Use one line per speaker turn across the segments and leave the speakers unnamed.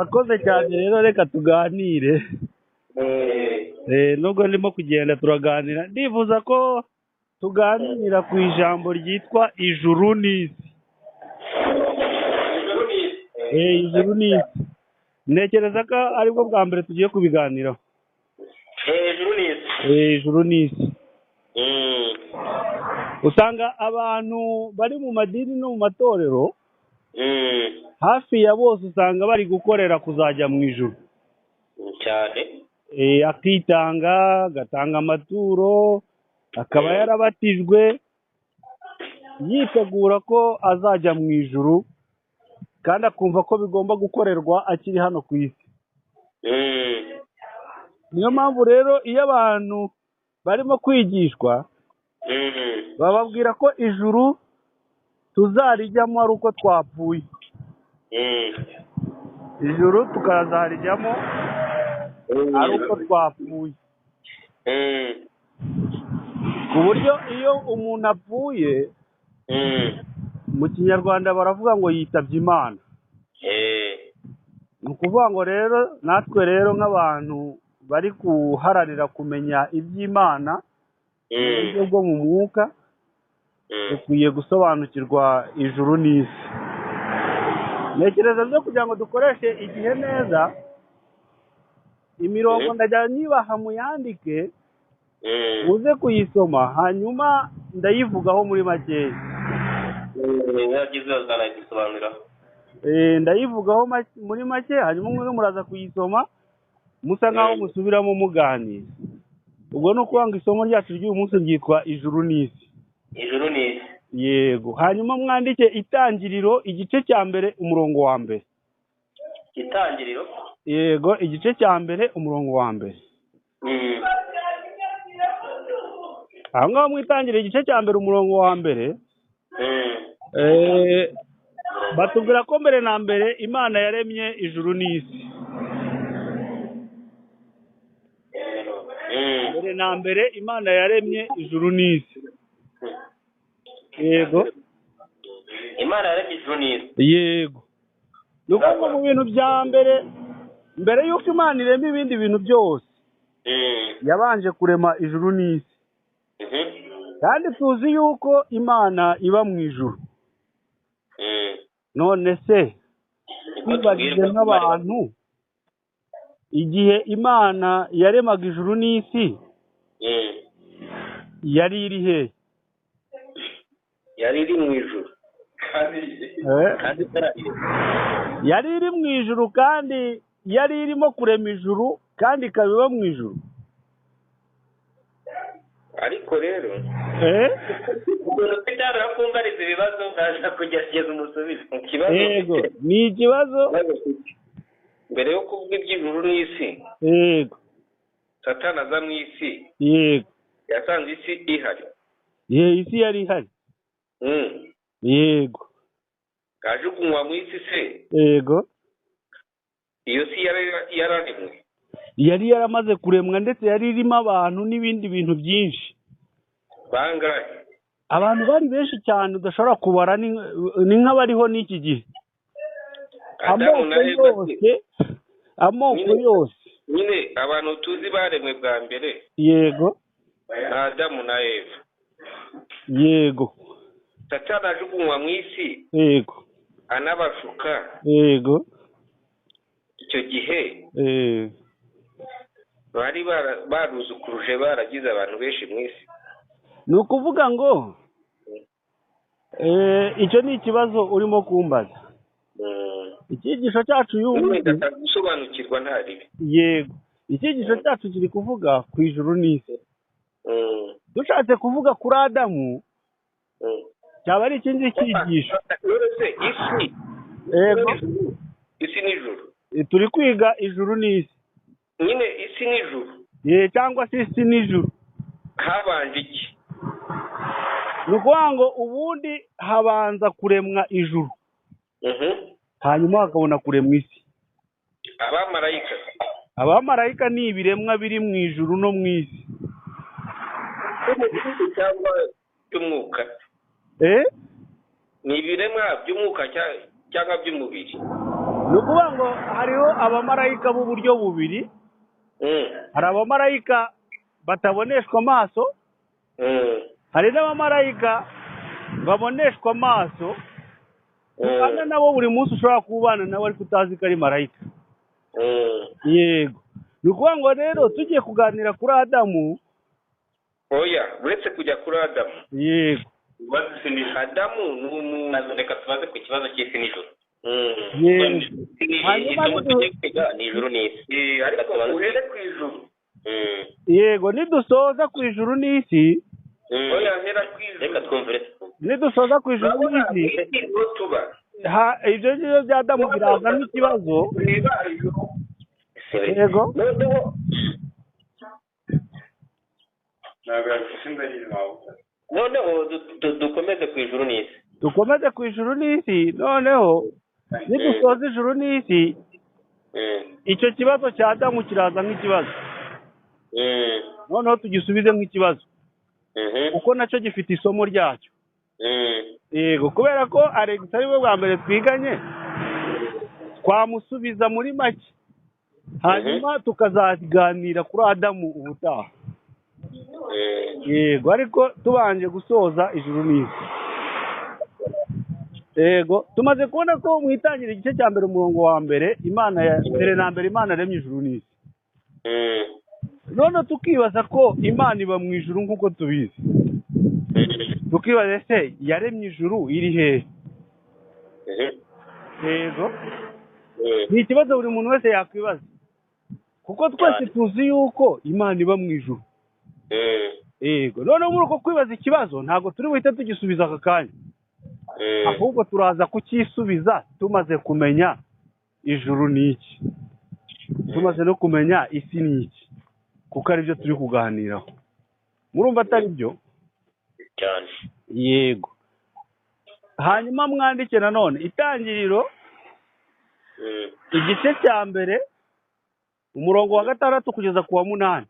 Urakoze cyane rero, reka tuganire. Nubwo ndimo kugenda turaganira, ndifuza ko tuganira ku ijambo ryitwa ijuru n'isi.
Ijuru n'isi.
Ijuru n'isi, ntekereza ko aribwo bwa mbere tugiye kubiganiraho.
Ijuru n'isi.
Ijuru n'isi. Usanga abantu bari mu madini no mu matorero, hafi ya bose usanga bari gukorera kuzajya mu ijuru.
Cyane.
Akitanga, agatanga amaturo, akaba yarabatijwe, yitegura ko azajya mu ijuru, kandi akumva ko bigomba gukorerwa akiri hano ku isi. Niyo mpamvu rero iyo abantu barimo kwigishwa, bababwira ko ijuru tuzarijyamo ari uko twapfuye, ijuru tukazarijyamo ari uko twapfuye, ku buryo iyo umuntu apfuye, mu Kinyarwanda baravuga ngo yitabye Imana. Ni ukuvuga ngo rero natwe rero nk'abantu bari guharanira kumenya iby'Imana mu buryo bwo mu mwuka, dukwiye gusobanukirwa ijuru n'isi. Ntekereza zo kugira ngo dukoreshe igihe neza, imirongo ndajya nibaha muyandike, uze kuyisoma, hanyuma ndayivugaho muri makeya.
Yagize azanayidusobanurira.
Ndayivugaho muri make, hanyuma mwe muraza kuyisoma musa nkaho musubiramo muganira. Ubwo ni ukuvuga ngo isomo ryacu ry'uyu munsi ryitwa ijuru n'isi.
Ijuru n'isi.
Yego, hanyuma mwandike Itangiriro igice cya 1 umurongo wa 1.
Itangiriro?
Yego, igice cya 1 umurongo wa 1. Aho ngaho mu Itangiriro igice cya 1 umurongo wa 1, batubwira ko mbere na mbere Imana yaremye ijuru n'isi. Mbere na mbere Imana yaremye ijuru n'isi. Yego.
Imana yaremye ijuru n'isi.
Yego. Ni ukuvuga mu bintu bya mbere, mbere y'uko Imana irema ibindi bintu byose, yabanje kurema ijuru n'isi. Kandi tuzi yuko Imana iba mu ijuru. None se twibajije nk'abantu, igihe Imana yaremaga ijuru n'isi, yari iri he?
Yari iri mu ijuru.
Yari iri mu ijuru, kandi yari irimo kurema ijuru, kandi ikaba iba mu ijuru.
Ariko rero ukuntu twitara kumbariza ibibazo, ndaza kugerageza umusubizo.
Yego, ni ikibazo.
Mbere yo kuvuga iby'ijuru n'isi,
yego,
Satani aza mu isi,
yego,
yasanze isi ihari.
Isi yari ihari. Yego.
Ajugunywa mu isi se?
Yego.
Iyo si yararemwe,
yari yaramaze kuremwa, ndetse yari irimo abantu n'ibindi bintu byinshi.
Bangahe?
Abantu bari benshi cyane udashobora kubara, ni nk'abariho n'iki gihe. Amoko yose, amoko yose.
Nyine abantu tuzi baremwe bwa mbere.
Yego.
Adamu na Eva.
Yego.
Satani ajugunywa mu isi.
Yego.
Anabashuka.
Yego.
Icyo gihe bari baruzukuruje, baragize abantu benshi mu isi.
Ni ukuvuga ngo icyo ni ikibazo urimo kumbaza. Icyigisho cyacu
gusobanukirwa nta ribi.
Yego, icyigisho cyacu kiri kuvuga ku ijuru n'isi. Dushatse kuvuga kuri Adamu, cyaba ari ikindi cyigisho.
Isi.
Yego.
Isi n'ijuru.
Turi kwiga ijuru n'isi.
Nyine isi n'ijuru.
Cyangwa se isi n'ijuru.
Habanje iki?
Ni ukuvuga ngo ubundi habanza kuremwa ijuru, hanyuma hakabona kuremwa isi.
Abamarayika.
Abamarayika ni ibiremwa biri mu ijuru no mu isi.
Cyangwa by'umwuka. Ni ibiremwa by'umwuka cyangwa by'umubiri.
Ni ukuvuga ngo hariho abamarayika b'uburyo bubiri. Hari abamarayika bataboneshwa amaso, hari n'abamarayika baboneshwa amaso, ubana nabo buri munsi, ushobora kubana nawe ariko utazi ko ari marayika. Yego, ni ukuvuga ngo rero tugiye kuganira kuri Adamu.
Oya, uretse kujya kuri Adamu.
Yego.
Adamu ni umuntu.
Reka tubaze ku kibazo cy'isi n'ijuru.
Yego.
Isomo tugiye kwiga ni ijuru n'isi.
Ariko uhere ku ijuru.
Yego, nidusoza ku ijuru n'isi.
Oya, hera ku ijuru.
Reka twumvire.
Nidusoza ku ijuru n'isi. Ibyo ngibyo bya Adamu biraza nk'ikibazo. Yego.
Noneho dukomeze ku ijuru n'isi.
Dukomeze ku ijuru n'isi. Noneho nidusoza ijuru n'isi, icyo kibazo cya Adamu kiraza nk'ikibazo. Noneho tugisubize nk'ikibazo, kuko nacyo gifite isomo ryacyo. Yego, kubera ko Alex ari we bwa mbere twiganye, twamusubiza muri make, hanyuma tukazaganira kuri Adamu ubutaha. Yego, ariko tubanje gusoza ijuru n'isi. Yego, tumaze kubona ko mu itangira igice cya mbere umurongo wa mbere, Imana ya mbere na mbere Imana yaremye ijuru n'isi. None tukibaza ko Imana iba mu ijuru nk'uko tubizi. Tukibaza ese yaremye ijuru iri hehe? Yego, ni ikibazo buri muntu wese yakwibaza, kuko twese tuzi yuko Imana iba mu ijuru. Yego, none muri uko kwibaza ikibazo ntabwo turi buhite tugisubiza aka kanya, ahubwo turaza kucyisubiza tumaze kumenya ijuru ni iki, tumaze no kumenya isi ni iki, kuko aribyo turi kuganiraho. Murumva atari byo
cyane?
Yego. Hanyuma mwandike nanone Itangiriro igice cya mbere umurongo wa 6 kugeza ku wa 8.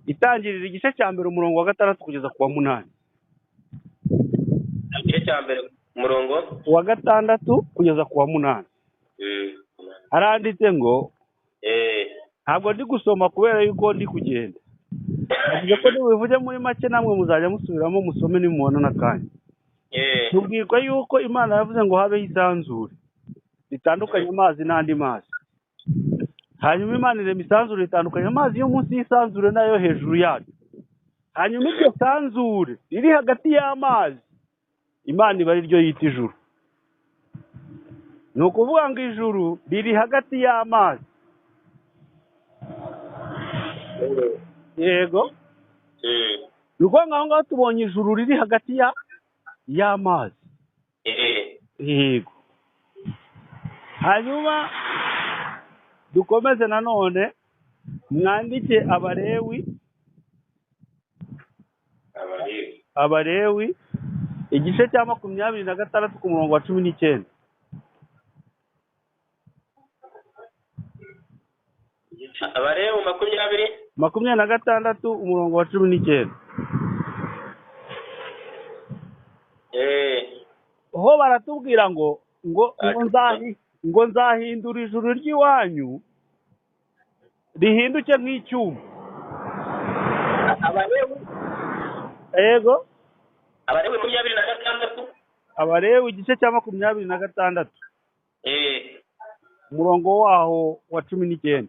Itangiriro igice cya mbere umurongo wa 6 kugeza ku wa 8.
Igice cya mbere umurongo
wa 6 kugeza ku wa 8. Haranditse ngo, ntabwo ndi gusoma kubera yuko ndi kugenda. Navuze ko nibivuge muri make namwe muzajya musubiramo musome nimubona n'akanya. Tubwirwa yuko Imana yavuze ngo habeho isanzure ritandukanye amazi n'andi mazi. Hanyuma Imana irema isanzure ritandukanye amazi yo munsi y'isanzure n'ayo hejuru yaryo. Hanyuma iryo sanzure riri hagati y'amazi, Imana iba ari ryo yita ijuru. Ni ukuvuga ngo ijuru riri hagati y'amazi. Yego. Ni ukuvuga ngo aho ngaho tubonye ijuru riri hagati y'amazi. Yego. Hanyuma dukomeze nanone mwandike Abalewi. Abalewi igice cya 26 ku murongo wa 19.
Abalewi 26
umurongo wa 19. Ho baratubwira ngo ngo nzahindura ijuru ry'iwanyu rihinduke nk'icyuma.
Abalewi.
Yego.
Abalewi 26.
Abalewi igice cya 26. Umurongo waho wa 19.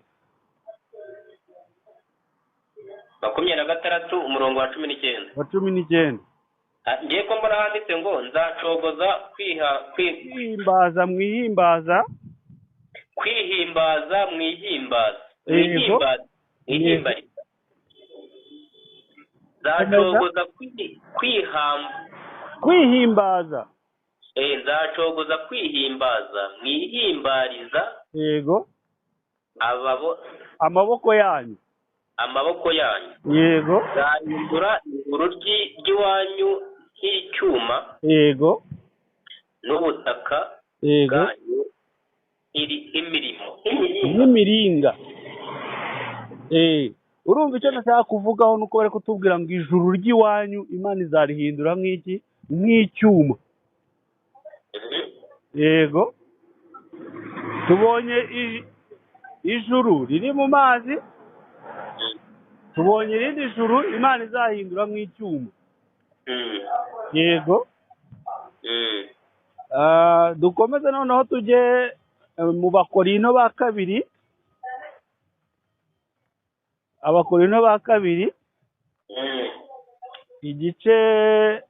26 umurongo wa 19.
Wa 19.
Ngiye ko mbona handitse ngo nzacogoza
kwihimbaza mwihimbaza.
Kwihimbaza mwihimbaza. Mwihimbaza. Mwihimbariza. Nzacogoza
kwihimbaza.
Nzacogoza kwihimbaza mwihimbariza.
Yego. Amaboko yanyu.
Amaboko yanyu.
Yego.
Nzahindura ijuru ry'iwanyu nk'icyuma.
Yego.
N'ubutaka bwanyu imirimo.
N'imiringa. Urumva icyo nashaka kuvugaho nuko bari kutubwira ngo ijuru ry'iwanyu Imana izarihindura nk'iki? Nk'icyuma. Yego, tubonye ijuru riri mu mazi, tubonye irindi juru Imana izahindura nk'icyuma. Yego. Dukomeze noneho tujye mu Bakorino ba kabiri. Abakorino ba kabiri igice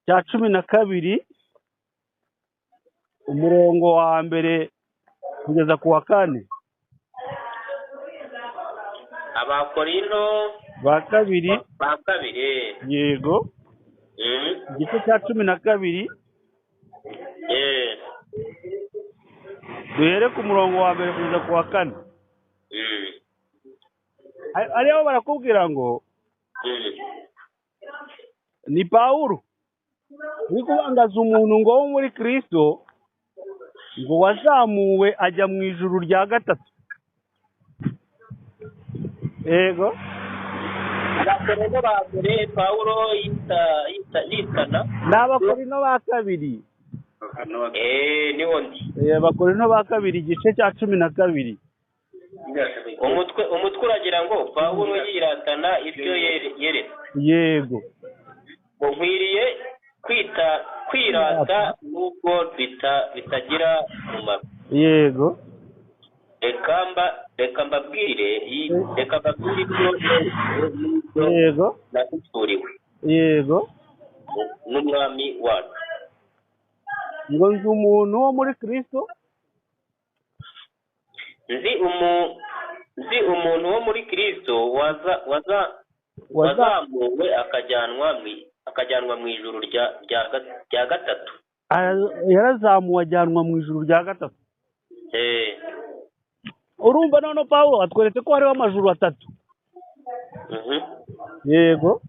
cya 12 umurongo wa 1 kugeza ku wa 4.
Abakorino
ba kabiri. Yego, igice cya 12 duhere ku murongo wa 1 kugeza ku wa 4. Ariho barakubwira ngo ni Pawulo uri kubangaza umuntu ngo wo muri Kristo ngo wazamuwe ajya mu ijuru rya 3. Yego.
Abakorino ba mbere Pawulo yitana
ni Abakorino ba kabiri.
Niho ndi.
Abakorino ba kabiri igice cya 12.
Umutwe uragira ngo Pawulo yiratana ibyo yeretswe.
Yego.
Ngo nkwiriye kwirata nubwo bitagira umumaro.
Yego.
Reka mbabwire ibyo.
Yego.
Naturiwe.
Yego.
N'umwami wacu.
Ngo nzi umuntu wo muri Kristo.
Nzi umuntu wo muri Kristo wazamuwe akajyanwa mu ijuru rya 3.
Yarazamuwe ajyanwa mu ijuru rya 3. Urumva none Pawulo atweretse ko hariho amajuru 3. Yego.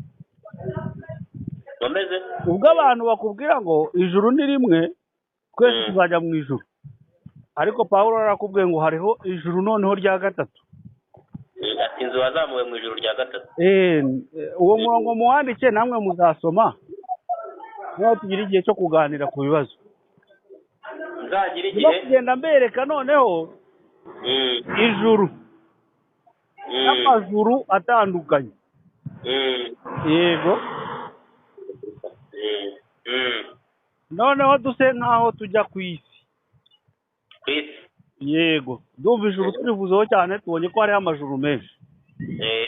Ubwo abantu bakubwira ngo ijuru ni rimwe twese tuzajya mu ijuru, ariko Pawulo arakubwiye ngo hariho ijuru noneho rya 3.
Ati inzu wazamuwe mu ijuru rya 3.
Uwo murongo muwandike namwe muzasoma niba tugira igihe cyo kuganira ku bibazo.
Nzagira igihe
kugenda mbereka noneho ijuru n'amajuru atandukanye. Yego. Noneho duse nkaho tujya ku isi. Yego, ndumva ijuru turivuzeho cyane, tubonye ko hariho amajuru menshi.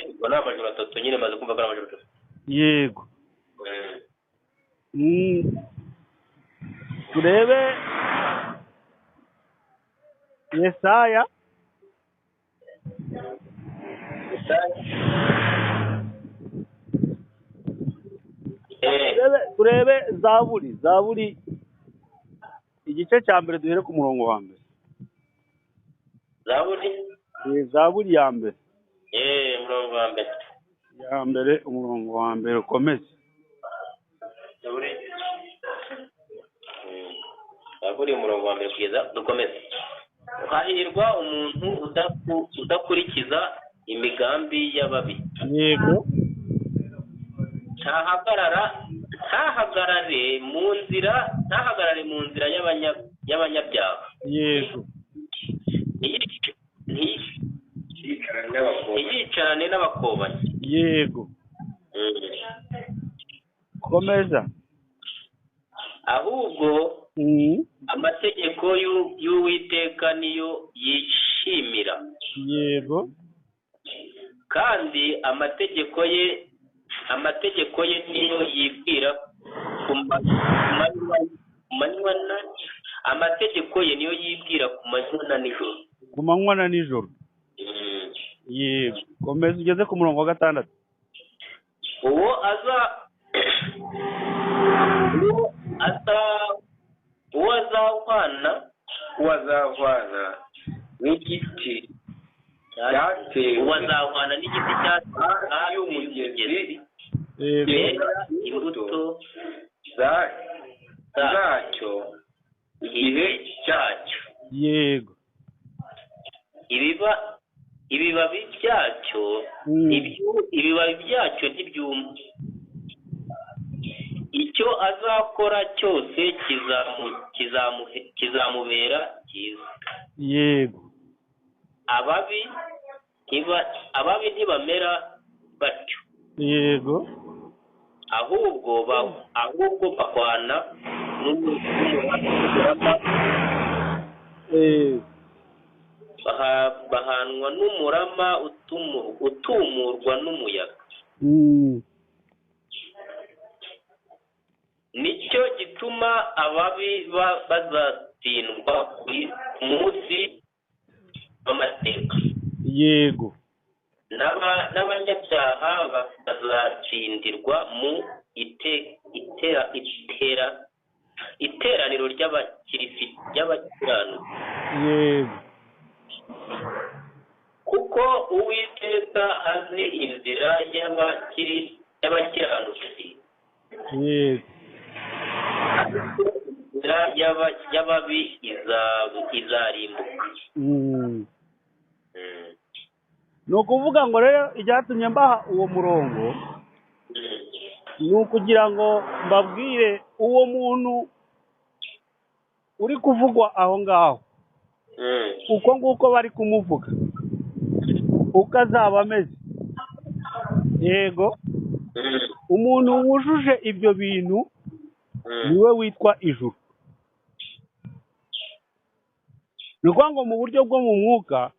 Ubwo ni amajuru 3 nyine, maze kumva ko ari amajuru 3.
Yego. Turebe Yesaya. Turebe Zaburi igice cya 1 duhere ku murongo wa 1.
Zaburi?
Zaburi ya 1.
Umurongo wa 1.
Ya 1 umurongo wa 1 ukomeze.
Zaburi umurongo wa 1 kugeza dukomeze. Hahirwa umuntu udakurikiza imigambi y'ababi.
Yego.
Ntahagarare mu nzira y'abanyabyaha.
Yego.
Ntiyicarane n'abakobanyi.
Yego. Komeza.
Ahubwo amategeko y'Uwiteka niyo yishimira.
Yego.
Kandi amategeko ye niyo yibwira ku manywa na amategeko ye niyo yibwira ku manywa na nijoro.
Ku manywa na nijoro. Yego. Komeza ugeze ku murongo wa 6.
Uwo
azahwana n'igiti cyatewe hafi y'umugezi
cyera imbuto
zacyo igihe cyacyo.
Yego.
Ibibabi byacyo ntibyuma. Icyo azakora cyose kizamubera cyiza.
Yego.
Ababi ntibamera batyo.
Yego.
Ahubwo bahwana bahanwa n'umurama utumurwa n'umuyaga. Nicyo gituma ababi bazatsindwa ku munsi w'amateka.
Yego.
N'abanyabyaha bazatsindirwa mu iteraniro ry'abakiranutsi.
Yego.
Kuko Uwiteka azi inzira y'abakiranutsi.
Yego.
Inzira y'ababi izarimbuka.
Ni ukuvuga ngo rero icyatumye mbaha uwo murongo ni ukugira ngo mbabwire uwo muntu uri kuvugwa aho ngaho, uko nguko bari kumuvuga, uko azaba ameze. Yego. Umuntu wujuje ibyo bintu niwe witwa ijuru. Ni ukuvuga ngo mu buryo bwo mu mwuka,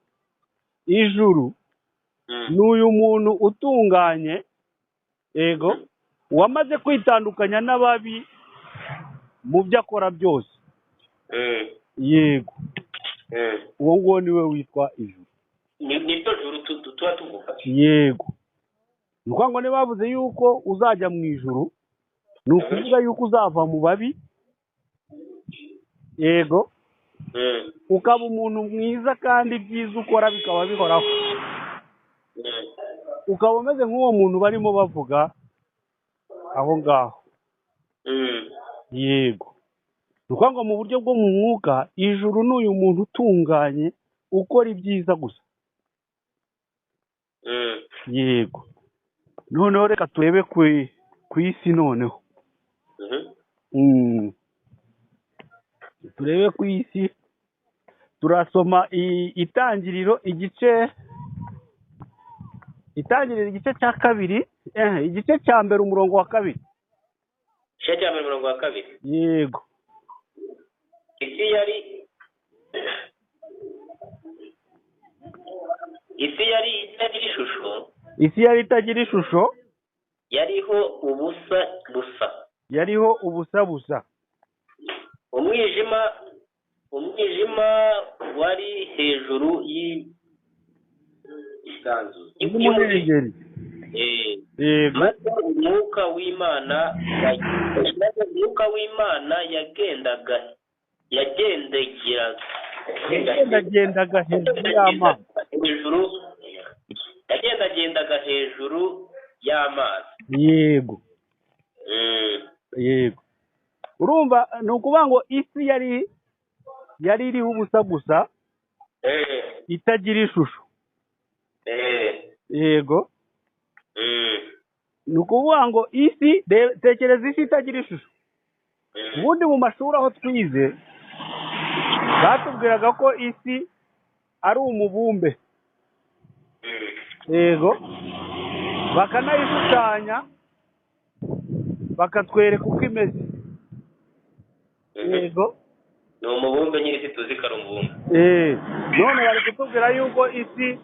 ijuru ni uyu muntu utunganye, yego, wamaze kwitandukanya n'ababi mu byo akora byose. Yego. Uwo nguwo niwe witwa ijuru.
Niryo juru tuba tuvuga.
Yego. Ni ukuvuga ngo niba bavuze yuko uzajya mu ijuru, ni ukuvuga yuko uzava mu babi, yego, ukaba umuntu mwiza kandi ibyiza ukora bikaba bihoraho, ukaba umeze nk'uwo muntu barimo bavuga aho ngaho. Yego. Ni ukuvuga ngo mu buryo bwo mu mwuka, ijuru ni uyu muntu utunganye ukora ibyiza gusa. Yego. Noneho reka turebe ku isi noneho. Turebe ku isi, turasoma itangiriro igice cya kabiri, igice cya mbere umurongo wa kabiri.
Igice cya mbere umurongo wa kabiri.
Yego.
Isi yari itagira ishusho.
Isi yari itagira ishusho.
Yariho ubusa busa.
Yariho ubusa busa.
Umwijima wari hejuru
y'umuhengeri.
Maze umwuka w'Imana
yagendagendaga hejuru y'amazi.
Yagendagendaga hejuru y'amazi.
Yego. Yego. Urumva ni ukuvuga ngo isi yari iriho ubusa gusa, itagira ishusho. Yego. Ni ukuvuga ngo isi, tekereza isi itagira ishusho. Ubundi mu mashuri aho twize batubwiraga ko isi ari umubumbe. Yego. Bakanayishushanya bakatwereka uko imeze. Yego.
Ni umubumbe nyiri isi tuzi ko ari umubumbe.
None bari kutubwira yuko isi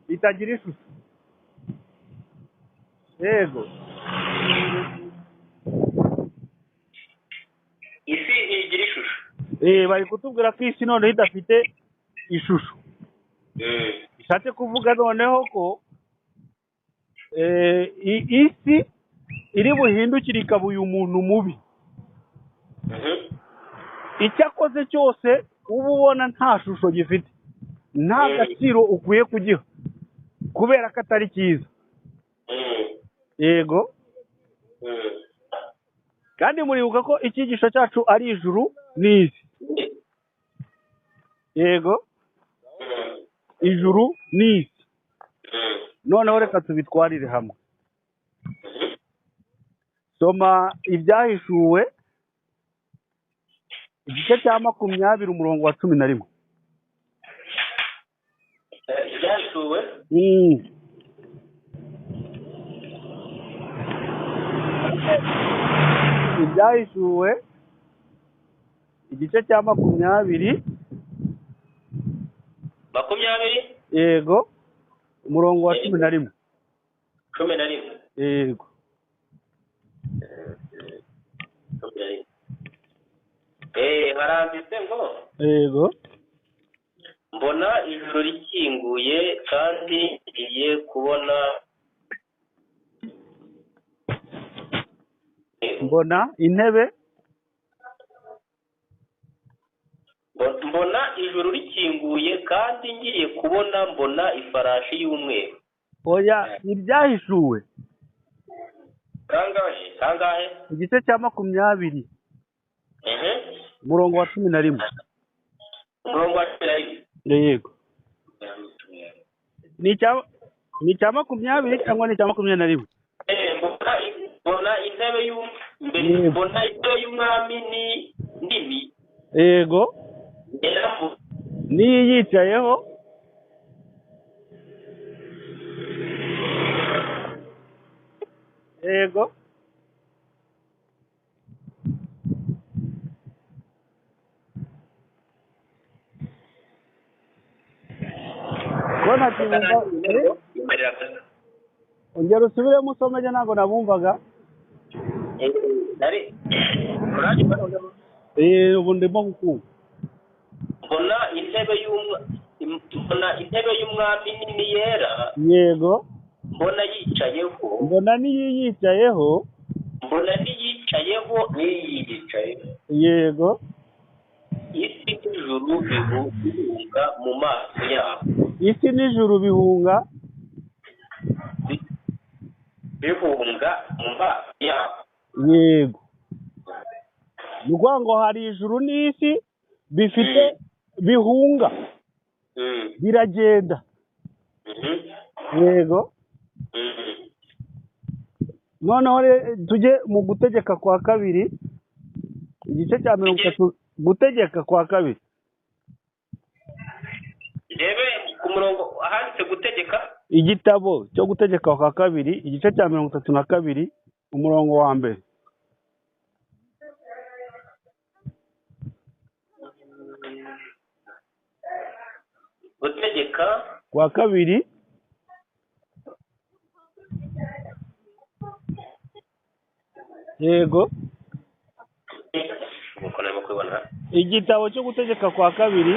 itagira ishusho. Yego.
Isi ntigira ishusho.
Bari kutubwira ko isi noneho idafite ishusho. Bishatse kuvuga noneho ko isi iri buhindukire ikaba uyu muntu mubi. Icyo akoze cyose uba ubona nta shusho gifite, nta gaciro ukwiye kugiha kubera ko atari cyiza. Yego. Kandi muribuka ko icyigisho cyacu ari ijuru n'isi. Yego. Ijuru n'isi. Noneho reka tubitwarire hamwe. Soma Ibyahishuwe igice cya 20 umurongo wa 11.
Ibyahishuwe
Ibyahishuwe igice cya 20
20,
yego, umurongo wa 11.
11,
yego.
11. Haranditse ngo
yego,
mbona ijuru rikinguye kandi ngiye kubona
mbona intebe,
mbona ijuru rikinguye kandi ngiye kubona mbona ifarashi y'umweru.
Oya, Ibyahishuwe
kangahe?
Igice cya 20 umurongo wa 11.
Umurongo wa 11,
yego. Ni icya 20 cyangwa ni icya 21?
Mbona intebe mbona intebe y'umwami ni nini,
yego, niyicayeho, yego, ongera usubiremo usome, ntabwo nabumvaga. Ubu ndimo kukumva.
Mbona intebe y'umwami nini yera,
yego,
mbona yicayeho,
mbona niyicayeho,
mbona niyicayeho, niyicayeho,
yego,
isi n'ijuru bihunga mu maso yabo,
isi n'ijuru bihunga
mu maso yabo,
yego. Ni ukuvuga ngo hari ijuru n'isi bifite bihunga, biragenda, yego. Noneho tujye mu Gutegeka kwa kabiri igice cya 30. Gutegeka kwa kabiri,
ndebe ku murongo ahanditse gutegeka,
igitabo cyo Gutegeka kwa kabiri igice cya 32 umurongo wa mbere.
Gutegeka
kwa kabiri yego, igitabo cyo Gutegeka kwa kabiri,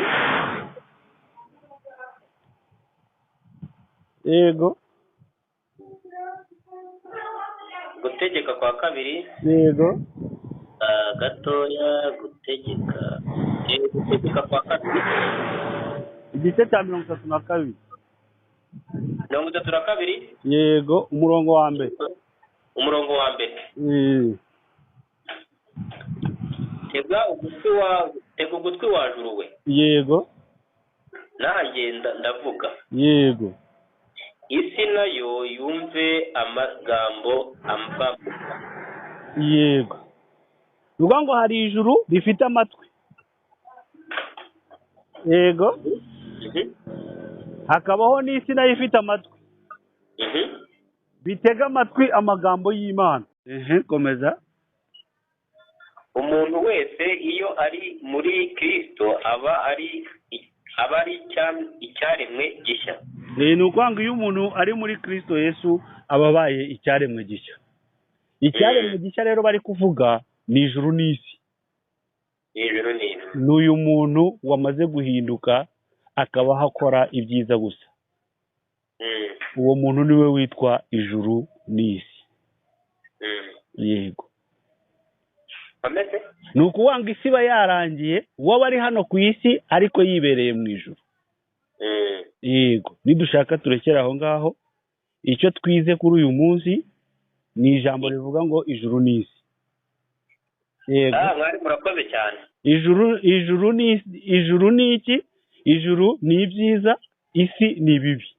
yego,
Gutegeka kwa kabiri,
yego,
gatoya, gutegeka, Gutegeka kwa kabiri
igice cya 32.
32,
yego, umurongo wa mbere.
Umurongo wa mbere. Tega ugutwi wa juru we,
yego,
nanjye ndavuga,
yego,
isi nayo yumve amagambo amva.
Yego, ni ngo hari ijuru rifite amatwi, yego, hakabaho n'isi nayo ifite amatwi, bitega amatwi amagambo y'Imana. Komeza.
Umuntu wese iyo ari muri Kristo aba ari icyaremwe gishya.
Ni ukuvuga iyo umuntu ari muri Kristo Yesu aba abaye icyaremwe gishya. Icyaremwe gishya rero bari kuvuga ni ijuru n'isi. Ni uyu muntu wamaze guhinduka akaba akora ibyiza gusa. Uwo muntu niwe witwa ijuru n'isi. Yego. Ni ukuvuga ngo isi iba yarangiye, uwo ari hano ku isi ariko yibereye mu ijuru. Yego, nidushaka turekera aho ngaho. Icyo twize kuri uyu munsi ni ijambo rivuga ngo ijuru n'isi. Yego.
Mwari murakoze cyane.
Ijuru ijuru ni iki? Ijuru ni ibyiza, isi ni ibibi.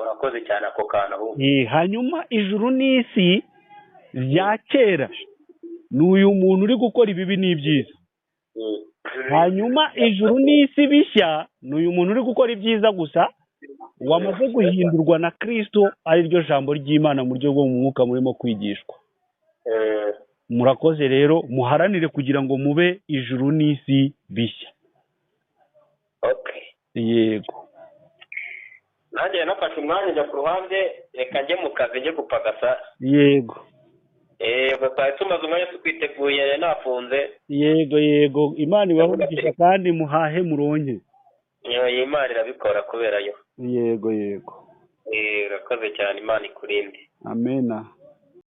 Urakoze cyane ako kantu.
Hanyuma ijuru n'isi Bya kera ni uyu muntu uri gukora ibibi n'ibyiza. Hanyuma ijuru n'isi bishya ni uyu muntu uri gukora ibyiza gusa, wamaze guhindurwa na Kristo, ari ryo jambo ry'Imana mu buryo bwo mu mwuka murimo kwigishwa. Murakoze rero, muharanire kugira ngo mube ijuru n'isi bishya.
Okay.
Yego.
Nanjye nafashe umwanya njya ku ruhande, reka njye mu kazi njye gupagasa.
Yego.
Yego, twari tumaze umwanya tukwiteguye, nafunze.
Yego yego, Imana ibahe kandi muhahe muronke.
Imana irabikora kubera yo.
Yego yego.
Urakoze cyane, Imana ikurinde.
Amena.